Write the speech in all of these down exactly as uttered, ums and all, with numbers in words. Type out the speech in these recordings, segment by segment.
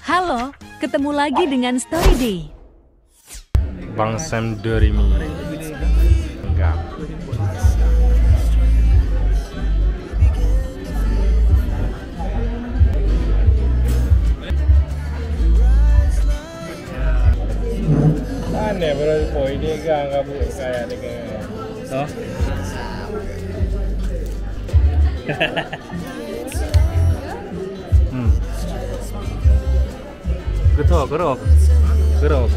Halo, ketemu lagi dengan Story Day. Bang Sam Dorimi. Enggak. Aneh, bro, boy, dia gang kabut kaya dia gang. Hah? Hmm. Geutho, geurok. Geurok.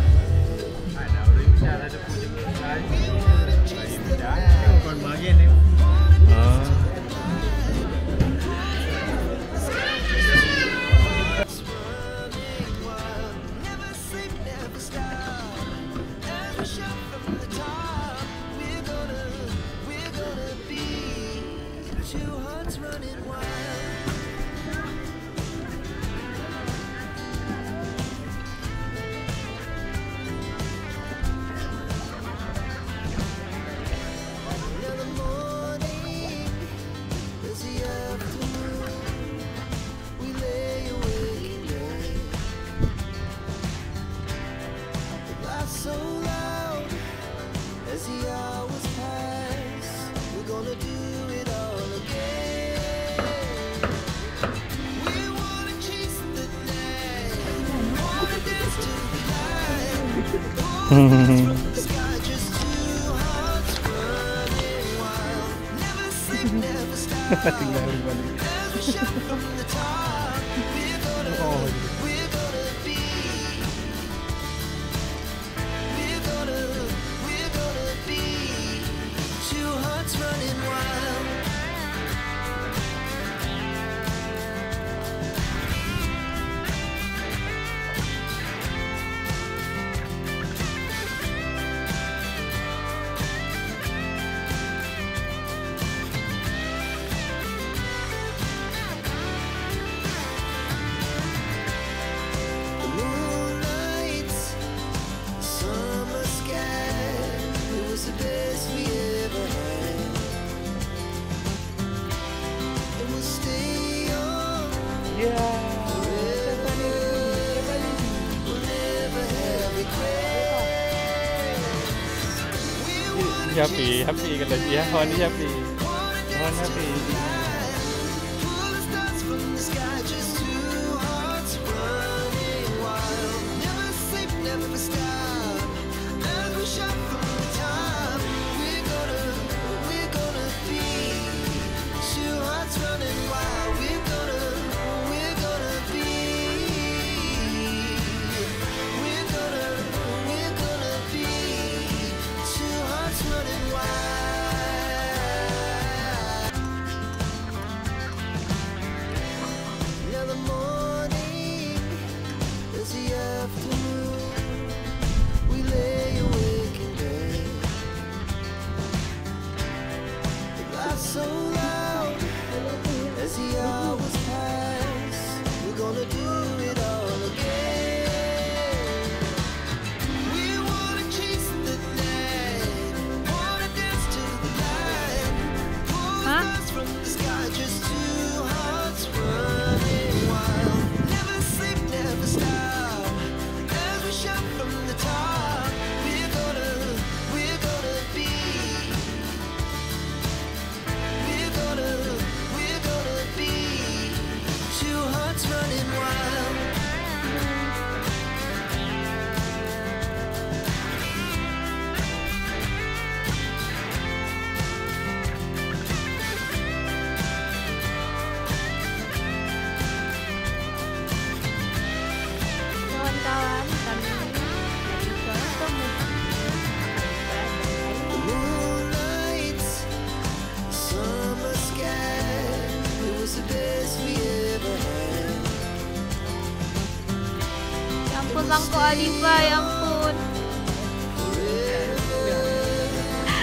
Ah. Happy, happy kalau dia, Hon ni happy. Hon happy. Kawan-kawan, kami dari Suara Pemuda. Ya ampun, mangkok Alifa, ya ampun.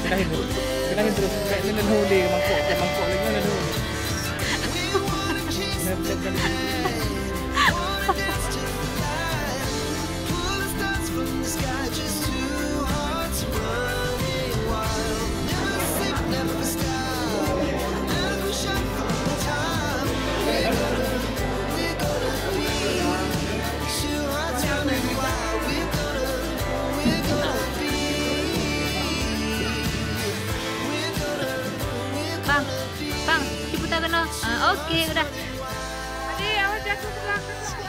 Pinahin terus. Pinahin terus. Kayak ni dah boleh mangkok. Kayak mangkok lagi mana dulu. Bang, ciputa keunoe. Ah, oke, udah. Adik, awak jatuh ke belakang.